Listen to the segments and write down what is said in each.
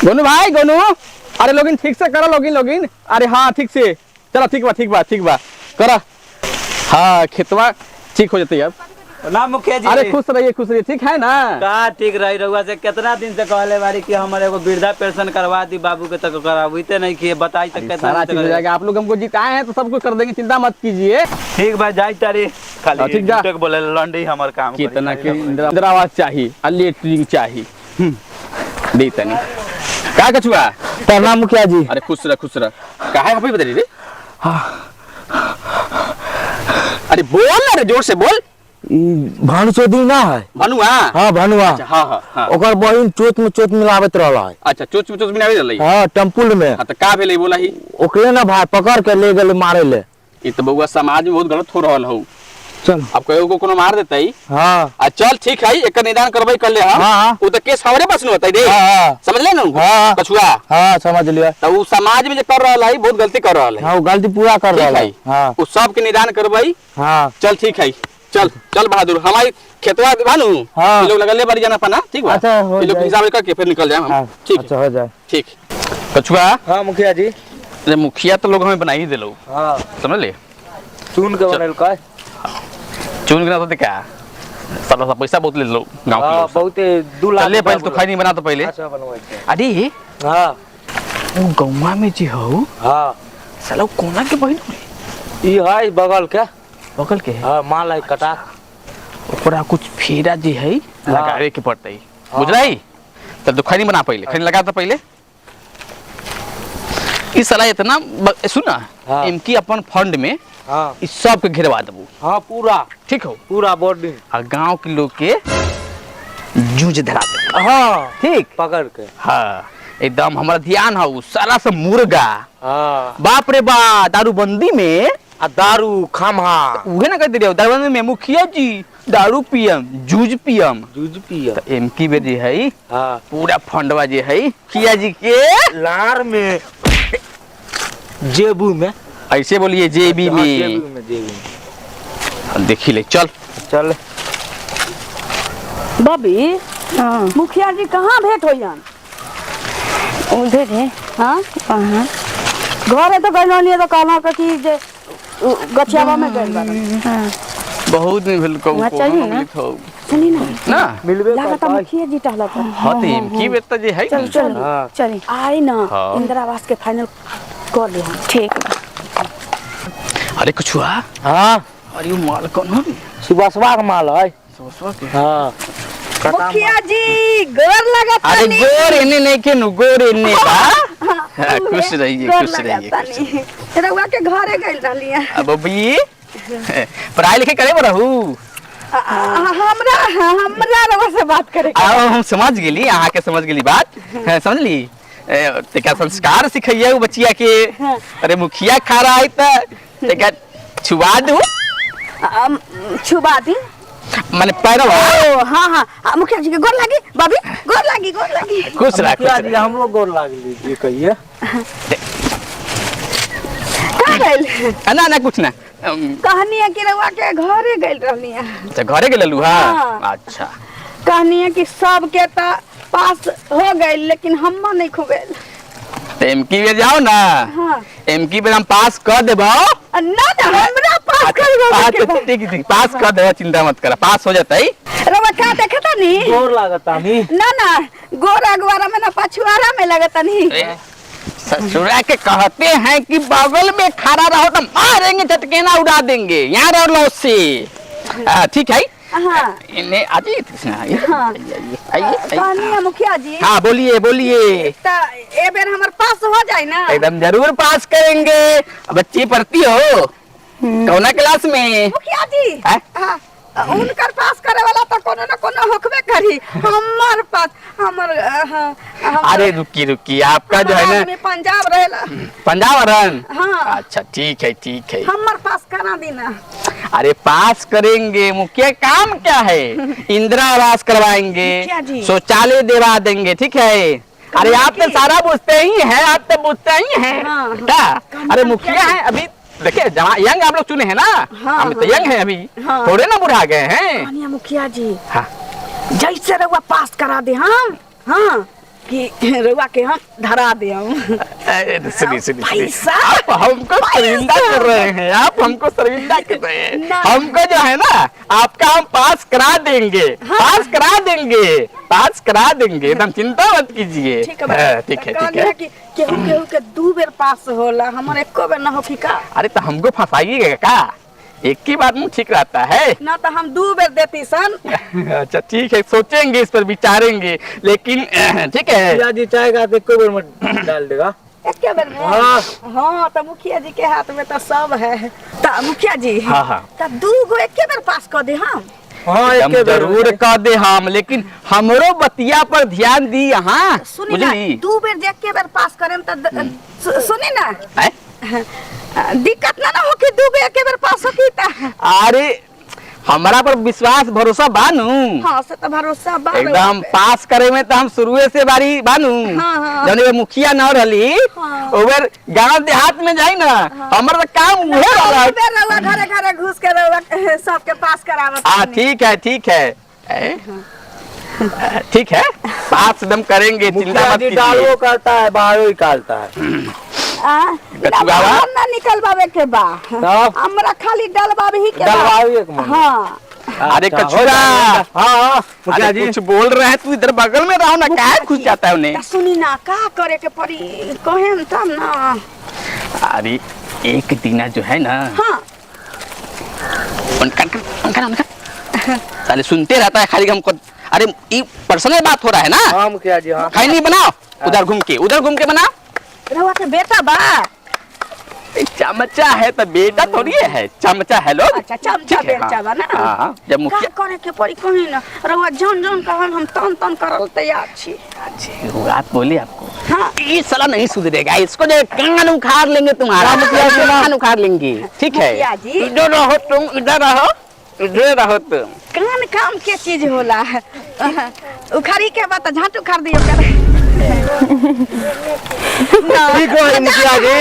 गोनू भाई गोनू, अरे लोगिन ठीक से करो, लोगिन लोगिन, अरे हाँ ठीक से चलो, ठीक बा ठीक बा ठीक बा करो। हाँ खेतवा ठीक हो जाती अब ना मुखिया जी। अरे खुश रहिए खुश रहिए, ठीक है ना? का ठीक रही रहुआ से कितना दिन से कहले बारी कि हमारे एगो वृद्धा पेंशन करवा दी बाबू के, तक कराबीते नहीं किए, बताई तक कितना सारा दिन चीज से हो जाएगा। आप लोग हमको जिताए हैं तो सब कुछ कर देंगे, चिंता मत कीजिए। ठीक बा जाई तारी खाली हाँ, ठीक जा। झूठे के बोले लंडी हमर काम करी। कितना के इंदिरा आवास चाहिए आ लेटरिन चाहिए। दे तनी का कछुआ। प्रणाम मुखिया जी। अरे खुश रह खुश रह, काहे हपई बदली रे? अरे बोल ना रे, जोर से बोल। भानु चौधरी ना है? भानुआ? हाँ भानुआ। अच्छा, हाँ हाँ हाँ। ओकर बहिन चोट में चोट मिलाबत रहल है। अच्छा चोट में चोट मिलाबे रहलै। हाँ टेम्पुल में। हाँ तो का भेलै बोला ही? ओकरे ना भाई पकड़ के ले गेलै मारे ले। ई तो बउआ समाज में बहुत गलत हो रहल हौ। चल अब कहियो को कोनो मार देतै। हाँ आ चल ठीक है, एकर निदान करबै कर ले हम। हाँ, हाँ। उ तो केस हमरे पास न होतै रे। हाँ, हाँ। समझले न? हाँ। कछुआ। हाँ समझ लिया। तो उ समाज में जे कर रहल है बहुत गलती कर रहल है। हाँ वो गलती पूरा कर ठीक रहल है। है। हाँ उ सब के निदान करबै। हाँ चल ठीक है, चल चल बहादुर, हमारी खेतवा भानु हाँ। ई लोग लगले बारी जाना पना, ठीक बा? अच्छा, हो ई लोग जाए। हिसाब करके फिर निकल जाए हम। हाँ, ठीक है। अच्छा हो जाए। ठीक कछुआ। हाँ मुखिया जी। अरे मुखिया तो लोग हमें बना ही दिलो। हाँ समझ ले, चुन के बनल का चुन के ना तो क्या साला सा पैसा बहुत ले लो गांव के हाँ लोग से। बहुत 2 लाख चले पहले तो खाई नहीं बना तो पहले। अच्छा बनवाई छे। अरे हाँ वो गौवा में जी हो। हाँ साला वो कोना के बहिन हो रे? ई है बगल के। बगल के है? हाँ माल है कटा। ओकरा कुछ फेरा जी है हाँ। लगावे के पड़तई, हाँ। बुझलाई? तब तो खैनी बना पहले, खैनी लगा तो पहले। ई साला इतना सुन ना, हाँ। इनकी अपन फंड में हाँ इस सब के घेरवा देबू। हाँ पूरा। ठीक हो? पूरा बोर्डिंग। आ गांव के लोग के जूझ धरा दे। हाँ ठीक पकड़ के। हाँ एकदम हमारा ध्यान हौ साला सब मुर्गा। हाँ बाप रे बा दारूबंदी में आ दारू खामहा उहे ना कहते रहो दारूबंदी में मुखिया जी दारू पियम जूझ पियम जूझ पियम। तो एम की बेर जे है हाँ पूरा फंडवा जे है मुखिया जी के लार में जेबू में। ऐसे बोलिए जेबी हाँ, में। जेबू में जेबू में। देखी ले चल चल। बबी हाँ। मुखिया जी कहाँ भेंट होइयन? उधर है। हाँ? हाँ। घरे तो गइल रहनी तो कहलौं कि जे गछियावा में गइल बारन। हाँ। बहुत दिन भेल कहू वहाँ कोनो चली ना। मिलित हौ। सुनी ना ना मिलबे लागत करतै। मुखिया जी टहलत हन। हाँ तो इनकी बेर तो जे है चल नी। चल हाँ। चली आई ना हाँ। इंदिरा आवास के फाइनल कर ले हम। ठीक बा। अरे कछुआ। हाँ अरे वो माल कौन हो? सुबसवा के माल है। सुबसवा के। हाँ मुखिया जी गोर लगत अरे तनी। गोर एने नहीं के नु गोर एने बा। हाँ, खुश रहिए गोर खुश रहिए, लगत खुश तनी। रउआ के घरे गइल रहली है। अब अभी पढ़ाई लिखाई करे रहू? हमरा हमरा रउआ से बात करे के। आओ हम समझ गेली, अहाँ के समझ गेली बात। हाँ, समझली? तेका संस्कार सिखैया उ बचिया के। हाँ। अरे मुखिया खा रहा है त तेका छुआ दू। छुबा दी माने पैरवा। ओ हाँ हाँ आ, मुखिया जी के गोर लागी बाबी, गोर लागी गोर लागी। खुश रह, मुखिया खुश जी रह। हमरो गोर लागली जी कहिए। का गइल? ना ना कुछ ना। कहनी है कि रउआ के घरे गइल रहनी है। अच्छा घरे गेल रहलू? हाँ। हाँ। अच्छा कहनी है कि सबके त पास हो गइल लेकिन हम्मा नहीं खुबेल। तो एमकी में जाओ ना। हाँ। एमकी में हम पास कर देबो। ना ना हमरा पास कर देबो। अच्छा, ठीक ठीक पास कर देबो, चिंता मत कर, पास हो जतई। रउआ का देखता नी? गोर लागता नी। ना ना गोर अगवारा में ना पछुआरा में लगता नी। ससुरा के कहते हैं कि बगल में खड़ा रहो तो मारेंगे झटकेना उड़ा देंगे, यहाँ रहो लो से। ठीक है। हाँ। इन्हें आ जाइए कृष्णा, आइए, हाँ। आइए, आइए, आइए। कहनी है मुखिया जी। हाँ बोलिए बोलिए। त ए बेर हमर पास हो जाए ना? एकदम जरूर पास करेंगे। बच्ची पढ़ती हो कौना क्लास में? मुखिया जी। हाँ? हाँ, उनकर पास करे वाला तो कोनो ना कोनो होखबे करी। हमर पास हमर हाँ, अरे रुकी रुकी आपका जो है ना आदमी पंजाब रहेला। पंजाब रन? हाँ। अच्छा ठीक है ठीक है। हमर पास करा देना। अरे पास करेंगे, मुखिया काम क्या है? इंदिरा आवास करवाएंगे, शौचालय दिलवा देंगे, ठीक है। अरे आप तो सारा पूछते ही हैं, आप तो पूछते ही हैं। हाँ, बेटा अरे मुखिया है अभी, देखिए यंग आप लोग चुने हैं ना। हाँ, हम तो यंग हैं अभी, हाँ। थोड़े ना बुढ़ा गए हैं। मुखिया जी हाँ। जैसे रउआ पास करा दे हम। हाँ कि रउआ के हम धरा देम। अरे सुनिए सुनिए सुनिए। पैसा? आप हमको शर्मिंदा कर रहे हैं, आप हमको शर्मिंदा कर रहे हैं। ना। हमको जो है ना आपका हम पास करा देंगे। हाँ। पास करा देंगे, पास करा देंगे, एकदम चिंता मत कीजिए। ठीक है बा। हाँ, ठीक है तो ठीक कहली है। है कि केहू केहू के दू बेर पास होला, हमर एको बेर न होखी का? अरे तो हमको फंसाइएगा का? एक ही बात में ठीक रहता है। ना तो हम दू बेर देती सन। अच्छा ठीक है, सोचेंगे इस पर, विचारेंगे, लेकिन ठीक है। मुखिया जी चाहेगा तो एको बेर में डाल देगा। एके बेर में? हाँ। हाँ तो मुखिया जी के हाथ में तो सब है। तो मुखिया जी, हाँ, हाँ। तो दू गो एके बेर पास कर दे हम। हाँ हम एके बेर जरूर कह दे हम, लेकिन हमरो बतिया पर ध्यान दी यहाँ। सुनी ना, बुझली? दू बेर जे एके बेर पास करेम तो सुनी ना, हैं? दिक्कत ना ना हो कि दू बेर एके बेर पास हो की त? अरे हमारा पर विश्वास भरोसा बानू। हाँ से तो भरोसा बा एकदम पास करे में तो हम शुरुए से बारी बानू। हाँ, हाँ। जब ये मुखिया न रहली हाँ। ओवर गांव देहात में जाई ना, हमर तो काम उहे रहला। दू बेर रउआ घरे घरे घुस के रउआ सबके पास करावत। हाँ ठीक है ठीक है, ए? ठीक है, पास एकदम करेंगे, चिंता मुखिया मत जी कीजिए। डालो करता है, बाहर निकालता है। कछुआवा? ना निकलवावे के बा। तब? हमरा खाली डलवावे ही के बा। डलवावे के मन। हाँ। अरे अच्छा, हो कछुआ। जाएगा। हाँ हाँ मुखिया अरे जी कुछ बोल रहे हैं, तू इधर बगल में रहो ना, काहे घुस जाता है उन्हें? त सुनी ना, का करे के पड़ी कहेम तब ना। अरे एक दिना जो है ना, हाँ। उनका उनका उनका साले सुनते रहता है खाली हमको। अरे ये पर्सनल बात हो रहा है ना। हाँ मुखिया जी हाँ। खाली नहीं बनाओ, उधर घूम के, उधर घूम के बनाओ। रउआ के बेटा बा? ए, चमचा है तो बेटा थोड़ी है, चमचा है लोग। अच्छा चमचा ठीक है, बेटा हाँ। बा ना। हाँ, जब का मुखिया करे के पड़ी कही ना, रउआ जौन जौन कहन हम तन तन करल तैयार छी। अच्छी वो बात बोली आपको। हाँ। ये साला नहीं सुधरेगा, इसको जो कान उखाड़ लेंगे तुम्हारा, कान उखाड़ लेंगे। ठीक है, मुखिया जी। इधर रहो तुम, इधर रहो, इधर रहो तुम। कान काम के चीज होला, उखाड़ी के बाद त झाट उखाड़ दियो कर। ठीक है मुखिया जी।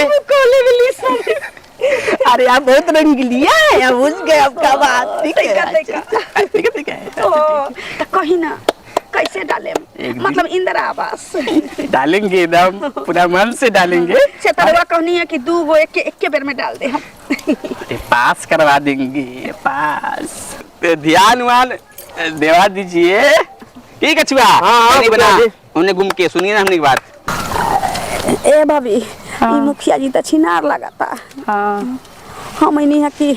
अरे आप बहुत रंगीलिया है, आप बुझ गए आपका बात। ठीक है, देखा, अच्छा, ठीक है ठीक है। ओ त कही ना कैसे डाले, एक दिन- मतलब इंदिरा आवास डालेंगे एकदम पूरा मन से डालेंगे। से तरवा कहनी है कि दू गो एक एक बेर में डाल दे हम। अरे पास करवा देंगे पास, तो ध्यान वान देवा दीजिए। ठीक है छुआ, हाँ, नहीं बना मुखिया जी। उन्हें घूम के सुनिए ना हमने की बात। ए भाभी, ई मुखिया जी त छिनार लगाता। हाँ। हम नहीं है कि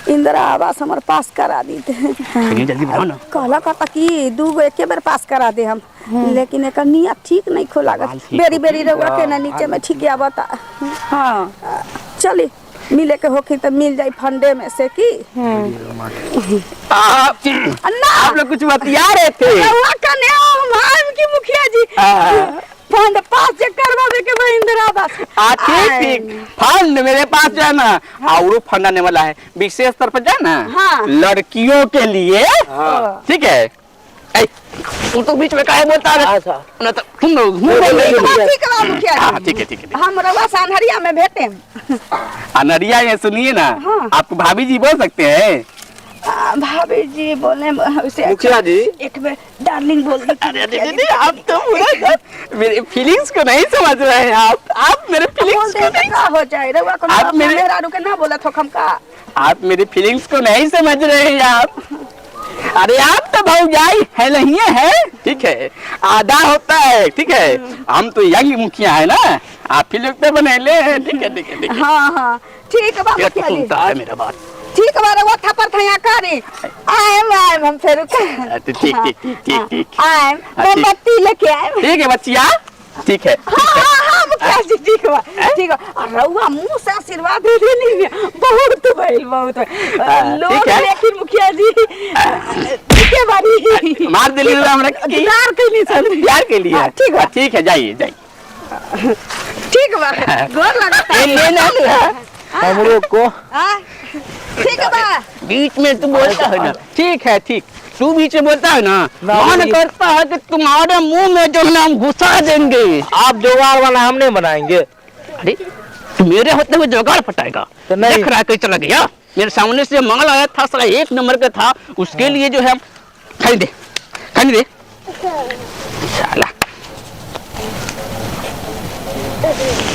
इंदिरा आवास हमर पास करा दी। सुनिए जल्दी बनाओ ना। कहला कहता कि दू गो एके बेर पास करा दे हम, लेकिन एकर नियत ठीक नहीं खो लागत। हाल ठीक बेरी बेरी रउआ के ना नीचे में ठीक आवता। हाँ। चली मिले के होखी त मिल जाई फंडे में से की। आप ना आप लोग कुछ बतिया रहे थे। रउआ कने हम हम की मुखिया जी हाँ। फंड पास जे करवावे के बा इंदिरा आवास। हाँ ठीक ठीक, फंड मेरे पास जो है ना और फंड आने वाला है, विशेष तौर पर जो है ना, हाँ। लड़कियों के लिए। हाँ। ठीक है, ए, तू तो बीच में काहे बोलता है? अच्छा। ना तो तुम लोग मुंह बोल रहे ठीक बा, हो। ठीक बा मुखिया जी। हाँ, ठीक है ठीक है, ठीक है। हम रउआ से अनहरिया में भेटे। अनहरिया ये सुनिए ना, हाँ। आपको भाभी जी बोल सकते हैं? भाभी जी बोले उसे मुखिया जी एक बार डार्लिंग बोल दो। अरे अरे अरे, आप तो पूरा मेरे फीलिंग्स को नहीं समझ रहे हैं। आप मेरे बोल फीलिंग्स दे को तो नहीं, का हो जाए, रउआ को आप मेरे- मेहरारू के ना बोलत हो हम का। आप मेरे फीलिंग्स को नहीं समझ रहे हैं आप। अरे आप तो भौजाई है नहीं है, ठीक है, आधा होता है, ठीक है, हम तो यंग मुखिया है ना, आप ही लोग तो बनेले हैं। ठीक है ठीक है ठीक है। हाँ हाँ ठीक बा ये तो मुखिया जी। सुनता है मेरा बात। ठीक बा रउआ थप्पड़ थैया करी आएम आएम हम फेर। अच्छा, ठीक ठीक ठीक ठीक ठीक। आएम हाँ, ठीक। मोमबत्ती लेके आएम। ठीक है बच्चिया, ठीक है। हाँ हाँ हाँ मुखिया जी ठीक बा ठीक बा। और रउआ मुंह से आशीर्वाद दे देनी बहुत भइल बहुत भइल। हाँ, लोग ठीक है। लेकिन मुखिया जी ठीक है बारी मार दिली हमरा की प्यार कैली सर। प्यार के लिए। हाँ, ठीक बा। हाँ, ठीक है, जाइए जाइए। ठीक बा, गोर लगता। ए, ले ना ले। हमरो को हाँ, ठीक बा। बीच में तू बोलता है ना, ठीक है ठीक, तू बीच में बोलता है ना, ना, मन ये- करता है कि तुम्हारे मुंह में जो है ना हम घुसा देंगे। आप जुगाड़ वाला हम नहीं बनाएंगे। अरे तू मेरे होते हुए जुगाड़ फटाएगा? तो नहीं। देख रहा है कहीं चला गया मेरे सामने से, मंगल आया था साला एक नंबर का था, उसके लिए जो है हम खाने दे, खाने दे साला। दे।